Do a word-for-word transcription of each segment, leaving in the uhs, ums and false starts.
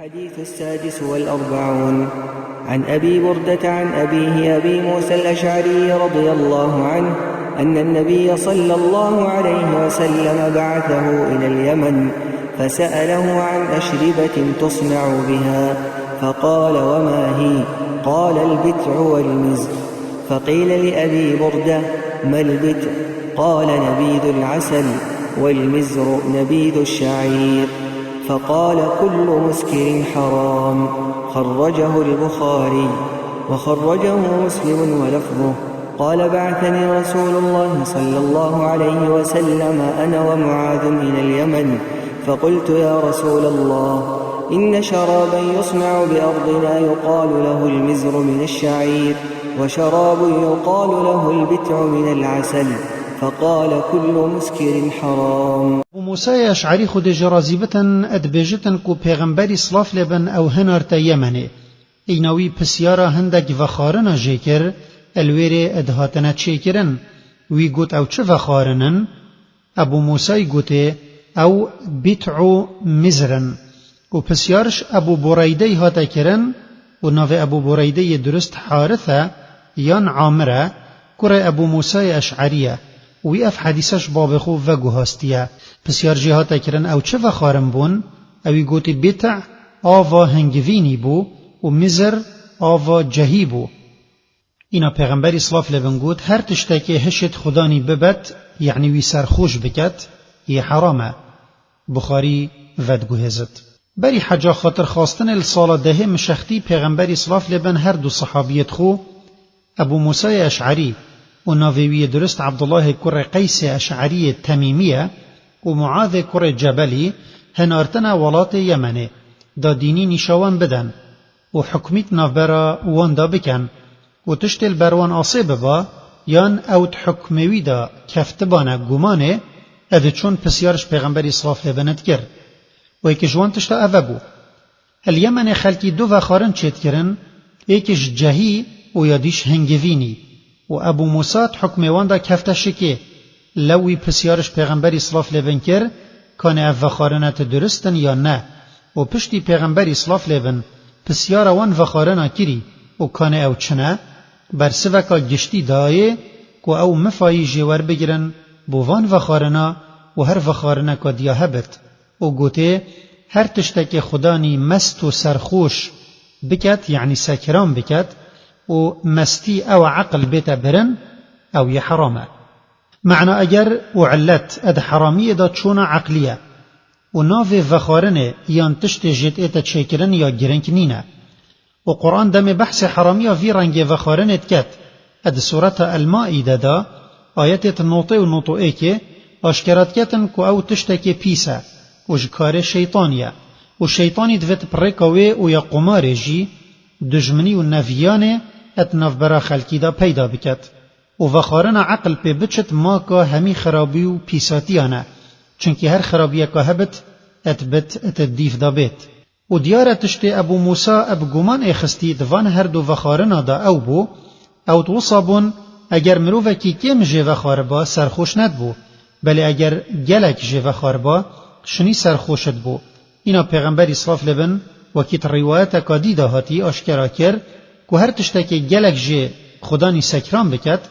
الحديث السادس والأربعون. عن أبي بردة عن أبيه أبي موسى الأشعري رضي الله عنه أن النبي صلى الله عليه وسلم بعثه إلى اليمن فسأله عن أشربة تصنع بها، فقال: "وما هي؟" قال: "البتع والمزر." فقيل لأبي بردة: "ما البتع؟" قال: "نبيذ العسل، والمزر نبيذ الشعير." فقال: "كل مسكر حرام." خرجه البخاري، وخرجه مسلم ولفظه. قال: "بعثني رسول الله صلى الله عليه وسلم أنا ومعاذ إلى اليمن، فقلت: يا رسول الله، إن شرابا يصنع بأرضنا يقال له المزر من الشعير، وشراب يقال له البتع من العسل، فقال: كل مسكر حرام." Ebu Musayê Eş'erî, Xwedê jê razî bitin, dibêjitin ku Pêxemberî, silav lê bin, ew hinarte Yemenê. Îna wî pisyara hindek vexwarina jê kir, li wêrê dihatine çêkirin. Wî got, ew çi vexwarin in? Ebû Mûsayî gotê, ew bît û mizr in. Û pisyar ji Ebû Bureydeyî hate kirin û navê Ebû Bureydeyê durist Harith e yan Amir e, kurê Ebû Mûsayê Eş'erî ye. Wî ev hedîse ji babê xwe veguhastiye. Pisyar jê hate kirin, ew çi vexwarin bûn? Ewî gotî, bît', ava hingivînî bû û mizr, ava cehî bû. Îna Pêxemberî, silav lê bin, got, her tiştekê hişê di Xudanî bibet, yanî wî serxoş biket, yê heram e. Buxarî vediguhêzit. Berî heca xatirxwastinê li sala dehê mişextî Pêxemberî, silav lê bin, her du sehabiyêt xwe, Ebû Mûsayê Eş'erî û navê wî yê durist Ebdullahê kurê Qeysê Eş'eriyê Temîmî ye û Muazê kurê Cebelî, hinartine welatê Yemenê, da dînî nîşa wan bidin û hukmî di navbera wan de bikin û tiştê li ber wan asê biba, yan ew di hukmê wî de keftibane gumanê, e diçûn pisyar ji Pêxemberî, silav lê bin, dikir. Û yekî ji wan tişta ev e bû. Li Yemenê xelkî du vexwarin çêdikirin, êkî ji cehî û ya dî ji hingivînî. Û Ebû Mûsa di hukmê wan de kefte şikê. Lew wî pisyar ji Pêxemberî, silav lê bin, kir, kanê ev vexwarine ti durist in yan ne? Û piştî Pêxemberî, silav lê bin, pisyara wan vexwarina kirî û kanê ew çi ne, bersiveka giştî dayê ku ew mifayî jê werbigirin bo van vexwarina û her vexwarineka diya hebit. Û gotê, her tiştekê Xudanî mest û serxoş biket, yanî sekiran biket, û mestî ew e eqil bête birin, ew yê heram e. Mena eger û illet di heramiyê de çûna eqlî ye. Û navê vexwarinê yan tiştê jê dête çêkirin ya girîng nîne. Û Quran demê behsê heramiya vî rengê vexwarinê diket. E di sureta El-Maîde de, ayetê di notê û noto êkê, aşkera diketin ku ew tiştekê pîs e û ji karê şeytanî ye. Û şeytanî divêt bi rêka wê û ya qumarê jî, dijminî û neviyanê et navbera xelkî de peyda biket. Û vexwarina eqil pê biçit maka hemî xirabî û pîsatiyan e. Çunkî her xirabiyeka hebit, et bit, et dîf de bêt. Û diyar e tiştê Ebû Mûsa bi guman êxistî di van her du vexwarina de ew bû, ew di wisa bûn, eger mirovekî kêm jê vexwariba, serxoş nedibû, belê eger gelek jê vexwariba, şinî serxoş dibû. Îna Pêxemberî, silav lê bin, wekî di rîwayeteka dî de hatî aşkera kir ku her tiştekê gelek jê Xudanî sekran biket,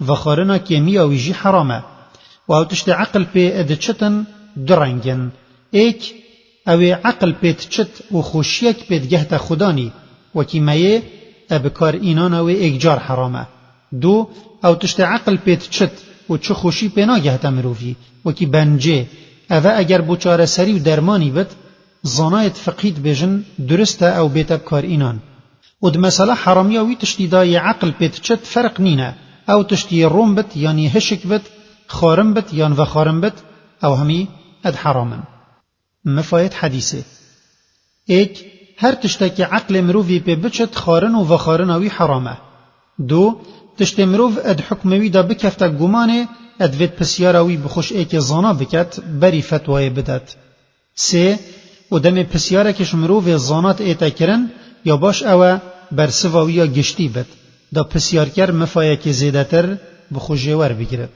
vexwarina kêmiya wî jî heram e. Û ew tiştê eqil pê diçitin du reng in. Êk, ew ê eqil pê diçit û xweşiyek pê digehte Xudanî, wekî meyê, e bi kar înana wê êkcar heram e. Du, ew tiştê eqil pê diçit û çi xweşî pê nagehte mirovî, wekî bencê. Ev e eger bo çareserî û dermanî bit, zanayêt fiqhî dibêjin, durist e ew bête bi kar înan. Û di mesela heramiya wî tiştî de yê eqil pê diçit ferq nîne. Ew tiştî rom bit, yanî hişik bit, xwarin bit, yan vexwarin bit, ew hemî ed heram in. Mifayet hedîsê. Êk, her tiştekî eqlê mirovî pê biçit, xwarin û vexwarina wî heram e. Du, tiştê mirov ed hukmê wî de bikefte gumanê, ed vêt pisyara wî bi xweş êkê zana biket, berî fetwayê bidet. Sê, û demê pisyarek ji mirovê zanat ête kirin, ya baş ew e, bersiva wî ya giştî bit, da pisyarker mifayekê zêdetir bi xwe jê werbigirit.